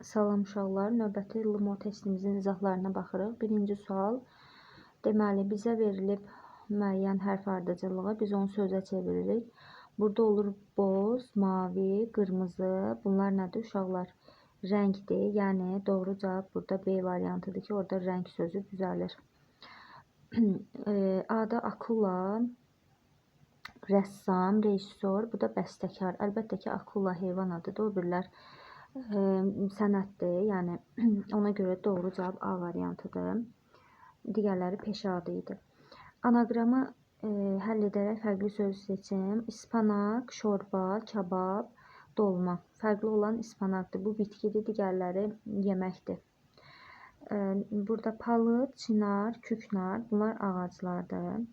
Salam uşaqlar, növbəti LMO testimizin izahlarına baxırıq. Birinci sual, deməli bizə verilib müəyyən hərf ardıcıllığı, biz onu sözə çeviririk. Burada olur boz, mavi, qırmızı. Bunlar nədir uşaqlar? Rəngdir. Yəni doğru cavab burada B variantıdır ki, orada rəng sözü düzəlir. A-da akula, rəssam, rejissor, bu da bəstəkar. Əlbəttə ki, akula heyvan adıdır, o birilər sənətdir. Yəni ona görə doğru cavab A variantıdır. Digərləri peşə adı idi. Anaqramı həll edərək fərqli söz seçim. İspanak, şorba, kabab, dolma. Fərqli olan ispanaqdır. Bu bitkidir, digərləri yeməkdir. Burada palıd, çinar, küknar, bunlar ağaclardır.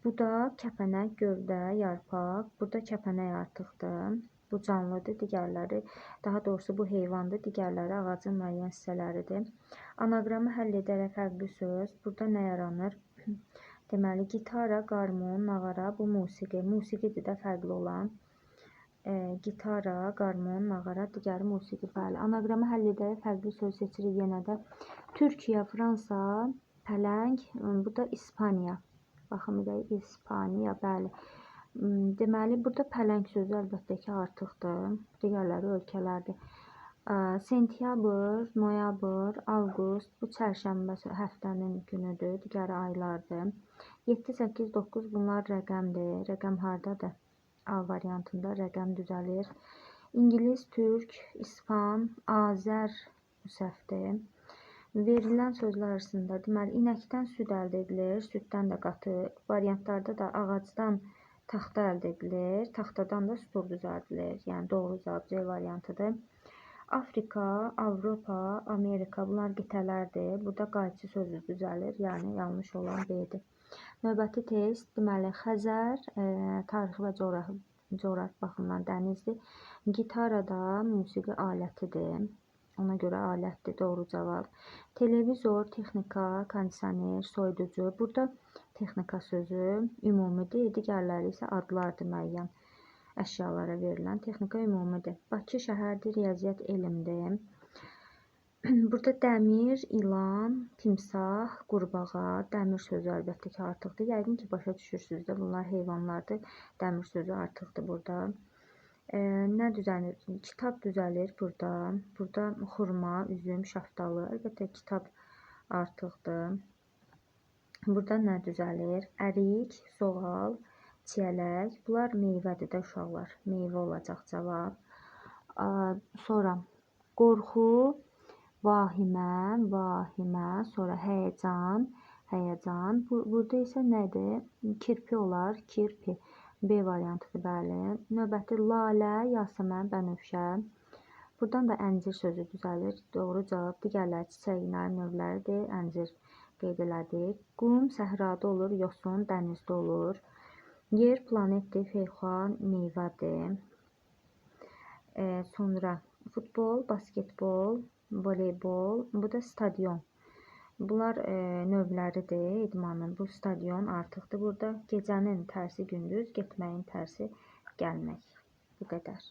Bu da kəpənək, gövdə, yarpaq. Burada kəpənək artıqdır. Bu canlıdır, digərləri, daha doğrusu bu heyvandır, digərləri ağacın müəyyən hissələridir. Anaqramı həll edərək fərqli söz. Burada nə yaranır? Deməli, gitara, qarmon, nağara, bu musiqi. Musiqidir də fərqli olan. Gitara, qarmon, nağara, digəri musiqi. Bəli, anaqramı həll edərək fərqli söz seçirik yenə də. Türkiyə, Fransa, pələng, bu da İspaniya. Baxın bir də İspaniya, bəli. Deməli, burada pələng sözü əlbəttə ki, artıqdır. Digərləri ölkələrdir. Sentyabr, noyabr, avqust bu çərşənbə həftənin günüdür, digəri aylardır. 7, 8, 9 bunlar rəqəmdir. Rəqəm hardadır? A variantında rəqəm düzəlir. İngilis, türk, ispan, Azər bu səhvdir. Verilən sözlər arasında deməli inəkdən süd əldə edilir, süddən də qatıq. Variantlarda da ağacdan taxta əldə edilir, taxtadan da stul düzəldilir. Yəni doğru cavab C variantıdır. Afrika, Avropa, Amerika bunlar qitələrdir. Burada qayçı sözü düzəlir. Yəni yanlış olan B-dir. Növbəti test deməli Xəzər tarixi və coğrafi baxımdan dənizdir. Gitara da musiqi alətidir. Ona görə alətdir doğru cavab. Televizor, texnika, kondisioner, soyuducu. Burada texnika sözü ümumidir, digərləri isə adlardır müəyyən əşyalara verilən. Texnika ümumidir. Bakı şəhərdir, riyaziyyat elmdir. Burada dəmir, ilan, timsah, qurbağa, dəmir sözü əlbəttə ki, artıqdır. Yəqin ki, başa düşürsünüz də, bunlar heyvanlardır. Dəmir sözü artıqdır burada. Nə düzəlir? Kitab düzəlir burada. Burada xurma, üzüm, şaftalı. Əlbəttə kitab artıqdır. Burada nə düzəlir? Ərik, soğal, çiyələk. Bunlar meyvədir də uşaqlar. Meyvə olacaq cavab. Sonra qorxu, vahimə, vahimə, sonra həyəcan, həyəcan. Burada isə nədir? Kirpi olar, kirpi. B variantıdır, bəli. Növbəti lalə, yasəmən, bənövşə. Buradan da əncir sözü düzəlir. Doğru cavab. Digərləri çiçəklərin növləridir. Əncir qeyd elədik. Qum səhrada olur, yosun dənizdə olur. Yer planetdir, feyxua meyvədir. Sonra futbol, basketbol, voleybol. Bu da stadion. Bunlar növləridir idmanın. Bu stadion artıqdır. Burada gecənin tərsi gündüz, getməyin tərsi gəlmək. Bu qədər.